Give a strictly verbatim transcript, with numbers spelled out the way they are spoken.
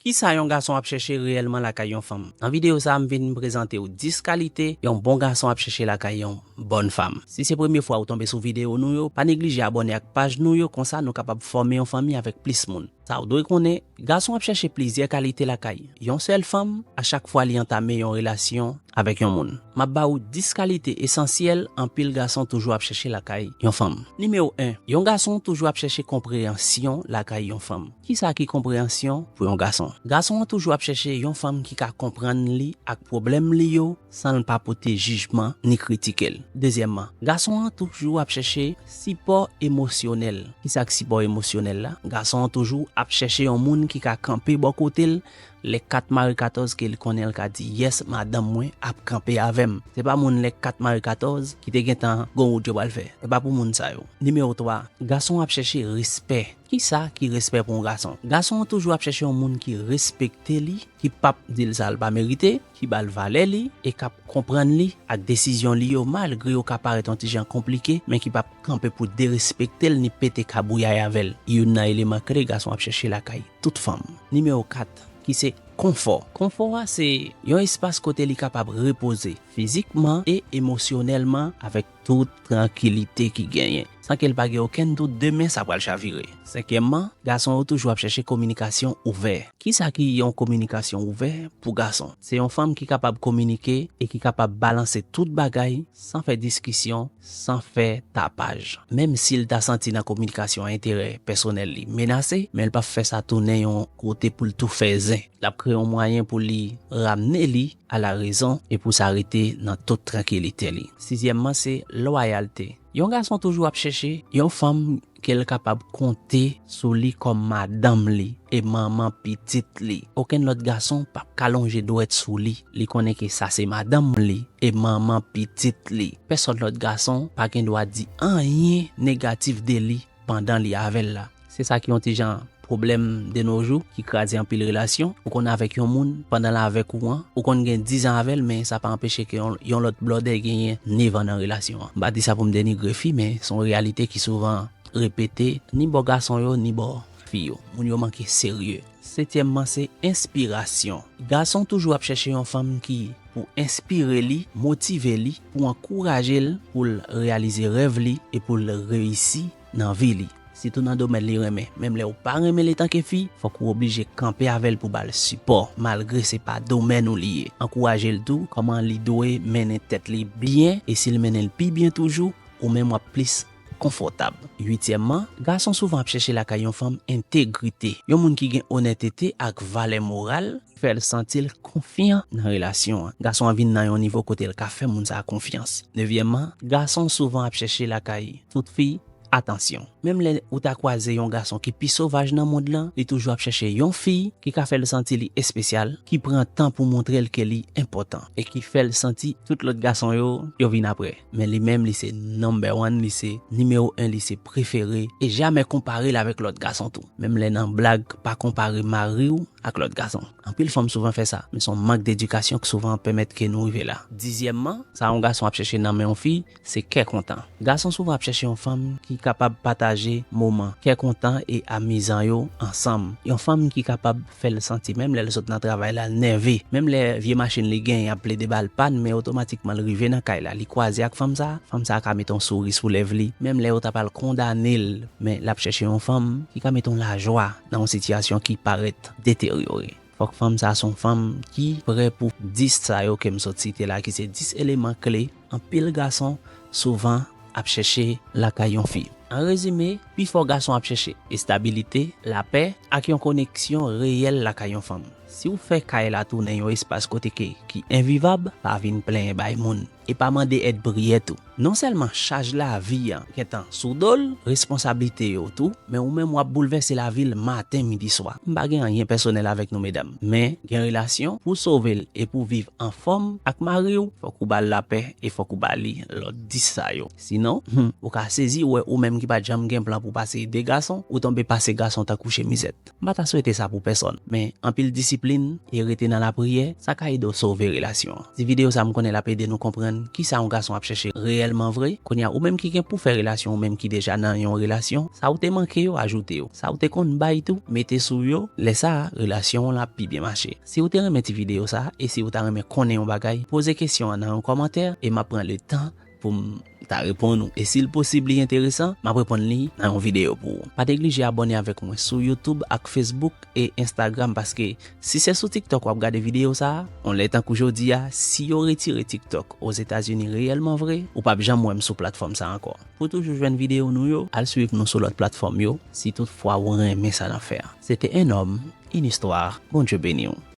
Kisa yon gason ap chèche reyèlman lakay yon fanm? Nan videyo sa a, m vin prezante w dis kalite yon bon gason ap chèche lakay yon bòn fanm. Si se premye fwa ou tonbe sou videyo nou yo, pa neglije abòne ak paj nou yo, konsa nou kapab fòme yon fanmi avèk plis moun. Sa w dwe konnen, gason ap chèche plizyè kalite lakay yon sèl fanm a chak fwa li antame yon relasyon avèk yon moun. M ap ba ou dis kalite esansyèl anpil gason toujou ap chèche lakay yon fanm. Nimewo en, yon gason toujou ap chèche konpreyansyon lakay yon fanm. Kisa ki konpreyansyon pou yon gason? Gason an toujou ap chèche yon fanm ki ka konprann li ak pwoblèm li yo san l pa pote jijman ni kritike l. Dezyèmman, gason an toujou ap chèche sipò emosyonèl. Kisa k sipò emosyonèl la? Gason an toujou ap chèche yon moun ki ka kanpe bò kote l lè kat mare katòz ke l konnen l ka di, "Yès, madanm mwen ap kanpe avè m." Se pa moun lè kat mare katòz ki te gentan gon wout yo pral fè. Se pa pou moun sa yo. Nimewo twa, gason ap chèche respè. Kisa ki respè pou yon gason? Gason an toujou ap chèche yon moun ki respekte li, ki p ap di l sa l pa merite, ki ba l valè li e k ap konprann li ak desizyon li yo, malgre yo ka parèt yon ti jan konplike, men ki p ap kanpe pou derespekte l ni pete kabouyay avè l. Youn nan eleman kle gason ap chèche lakay tout fanm. Nimewo kat, ki se konfò. Konfò a se yon espas kote li kapab repoze fizikman e emosyonèlman avèk tout trankilite ki genyen, san ke l pa gen okenn dout demen sa pral chavire. Senkyèmman, gason yo toujou ap chèche kominikasyon ouvè. Kisa ki yon kominikasyon ouvè pou gason? Se yon fanm ki kapab kominike e ki kapab balanse tout bagay san fè diskisyon, san fè tapaj. Menm si l ta santi nan kominikasyon an enterè pèsonèl li menase, men l p ap fè sa tounen yon kote pou l tou fè zen. L ap kreye yon mwayen pou li ramne li a la rezon e pou sa rete nan tout trankilite li. Sizyèmman, se lwayalte. Yon gason toujou ap chèche yon fanm ke l kapab konte sou li kòm madanm li e manman pitit li. Okenn lòt gason p ap ka lonje dwèt sou li. Li konnen ke sa se madanm li e manman pitit li. Pèsòn lòt gason pa gen dwa di anyen negatif de li pandan li avè l la. Se sa ki yon ti jan pwoblèm de nos jours ki kraze anpil relasyon. Ou konn avèk yon moun, pandan l avèk ou an, ou konn gen diz an avè l, men sa pa anpeche ke yon, yon lòt blòdè genyen nevan nan relasyon an. M pa di sa pou m denigre fi, men se yon reyalite ki souvan repete, ni bò gason yo, ni bò fi yo. Moun yo manke serye. Setyèmman, se enspirasyon. Gason toujou ap chèche yon fanm ki pou enspire li, motive li, pou ankouraje l, pou l reyalize rèv li e pou l reyisi nan vi li. Sitou nan domèn li renmen. Menm lè ou pa renmen l etanke fi, fòk ou oblije kanpe avè l pou ba l sipò, malgre se pa domèn ou li ye. Ankouraje l tou, kòman li dwe mennen tèt li byen, e si l mennen l pi byen toujou, ou menm w ap plis konfòtab. Uityèmman, gason souvan ap chèche lakay yon fanm entegrite, yon moun ki gen onètete ak valè moral, fè l santi l konfyan nan relasyon an. Gason an vin nan yon nivo kote l ka fè moun sa a konfyans. Nevyèmman, gason souvan ap chèche lakay tout fi atansyon. Menm lè ou ta kwaze yon gason ki pi sovaj nan mond lan, li toujou ap chèche yon fi ki ka fè l santi li espesyal, ki pran tan pou montre l ke li enpòtan, e ki fè l santi tout lòt gason yo, yo vin apre. Men li menm, li se number one, li se nimewo en, li se prefere, e jamè konpare l avèk lòt gason tou. Menm lè nan blag, pa konpare mari w ak lòt gason. Anpil fanm souvan fè sa, men se yon mank dedikasyon ki souvan pèmèt ke nou rive la. Dizyèmman, sa yon gason ap chèche nan men yon fi, se kè kontan. Gason souvan ap chèche yon fanm ki kapab pataje moman kè kontan e amizan yo ansanm. Yon fanm ki kapab fè l santi, menm lè l sot nan travay la, l nève. Menm lè vye machin li genyen ap plede ba l pàn, men otomatikman l rive nan kay la, li kwaze ak fanm sa, fanm sa ka mete yon souri sou lèv li. Menm lè yo ta pral kondane l, men l ap chèche yon fanm ki ka mete yon lajwa nan yon sitiyasyon ki parèt deteryore. Fòk fanm sa se yon fanm ki prè pou dis sa yo ke m sot site la, ki se dis eleman kle anpil gason souvan ap chèche lakay yon fi. An rezime, pifò gason ap chèche estabilite, lapè, ak yon koneksyon reyèl lakay yon fanm. Si w fè kay la tounen yon espas kote ke ki envivab, pa vin plenyen bay moun. E pa mande èd priyè tou. Non sèlman chaj lavi an gentan sou do l, responsablite yo tou, men ou menm w ap boulvèse lavi l maten, midi, swa. M pa gen anyen pèsonèl avèk nou medam, men gen relasyon pou sove l e pou viv anfòm ak mari w, fòk ou ba l lapè e fòk ou ba li lòt dis sa yo. Sinon, hmm, ou ka sezi wè ou menm ki pa t janm gen plan pou pase de gason, ou tonbe pase gason tankou chemizèt. M pa ta swete sa pou pèsonn, men anpil disiplin e rete nan lapriyè, sa ka ede w sove relasyon an. Ti videyo sa m konnen l ap ede nou konprann kisa yon gason ap chèche reyèlman vre. Kounye a, ou menm ki gen pou fè relasyon, ou menm ki deja nan yon relasyon, sa ou te manke yo, ajoute yo. Sa ou te konn bay tou, mete sou yo. Lè sa a, relasyon w lan ap pi byen mache. Si ou te renmen ti videyo sa a, e si ou ta renmen konnen yon bagay, poze kesyon an nan yon kòmantè, e m ap pran le tan pou m ta reponn ou. E si l posib li enteresan, m ap reponn li nan yon videyo pou ou. Pa neglije abòne avèk mwen sou YouTube ak Facebook e Instagram, paske si se sou TikTok w ap gade videyo sa a, yon lè tankou jodi a, si yo retire TikTok Ozetazini reyèlman vre, ou p ap janm wè m sou platfòm sa a ankò. Pou toujou jwenn videyo nou yo, al swiv nou sou lòt platfòm yo, si toutfwa ou renmen sa n ap fè a. Se te Un homme, une histoire. Bondye beni w.